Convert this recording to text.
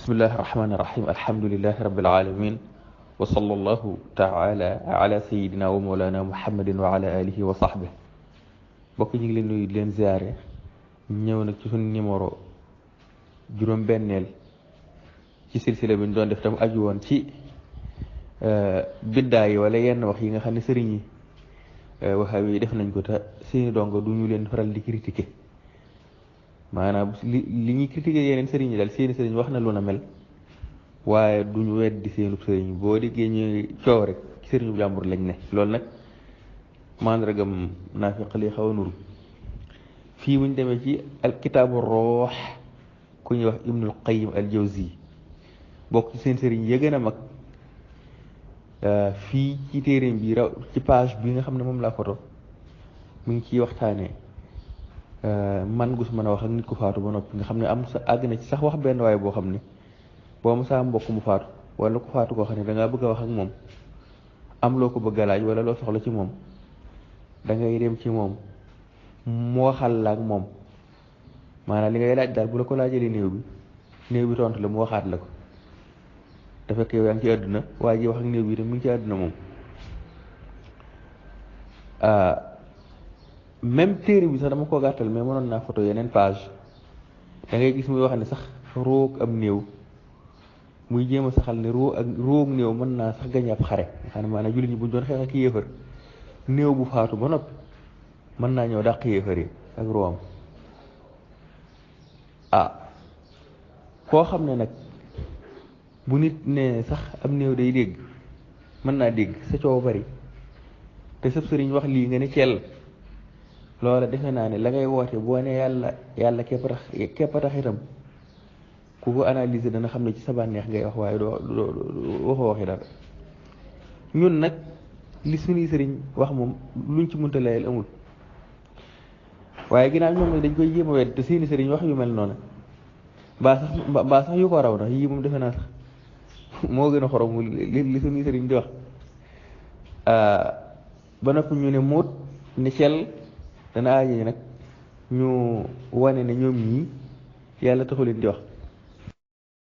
bismillahi rahmaani rahim alhamdulilahi rabbil alamin wa sallallahu taala ala sayidina wa mawlana muhammadin wa ala alihi wa sahbi bokk ñu ngi leen nuyu di leen ziare ñëw nag ci suñu numéro juróom-benneel ci silsila bi ñu doon def tam aju woon ci biddaa yi wala yenn wax yi nga xam ne sëriñ yi waxaabi yi def nañ ko te seeni dongo du ñu leen faral di critiquer maanaam li ñuy critiquer yeneen sëriñ yi daal seeni sëriñ wax na lu na mel waaye duñu weddi seenub sëriñ boo déggee ñuy coow rek ci sëriñu jàmbur lañ ne loolu nag mandargam naafiq li xaw a nuru fii buñ demee ci alkitaabu roox ku ñuy wax ibnul qayyim al jawzi bokk ci seen sëriñ ya gën a mag fii ci téeréem bi raw ci page bi nga xam ne moom laa photo mi ngi ciy waxtaanee man gu su mën a wax ak nit ku faatu ba noppi nga xam ne am sa àgg na ci sax wax benn waaye boo xam ne boo ma saa mbokk mu faatu wala ku faatu koo xam ne da ngaa bëgg a wax ak moom am loo ko bëgg a laaj wala loo soxla ci moom da ngay dem ci moom mu waxal la ak moom maanaam li ngay laaj daal bu la ko laajalee néew bi tontu la mu waxaat la ko te fekk yow yaa ngi ci àdduna waaye ji wax ak néew bi itam mi ngi ci àdduna moom même téere bi sax dama ko gàttal mais mënoon naa photo yeneen page da ngay gis muy wax ne sax roog am néew muy jéem a saxal ne roog néew mën naa sax gañ ab xare nga xam ne maanaam jullit ñi buñ doon xeex ak yéefar néew bu faatu ba noppi mën naa ñëw dàq yéefar yi ak roam koo xam ne nag bu nit ne sax am néew day dégg mën naa dégg sa coow bari te sëb sëriñ wax lii nga ne ceel loola defe naa ne la ngay woote boo ne yàlla képp a tax itam ku ko analyser dana xam ne ci sa bànneex ngay wax waaye doo waxoo waxi dara ñun nag li suñuy sëriñ wax moom luñ ci mënta layal amul waaye ginnaaw ñoom nag dañ koy jéem a wedd te seeni sëriñ wax yu mel noonu baa sax yu ko raw na yii moom defe naa sax moo gën a xorom li suñuy sëriñ di wax ba noppi ñu ne móot ne cel dana aaje nag ñu wane ne ñoom ñii yàlla taxu leen di wax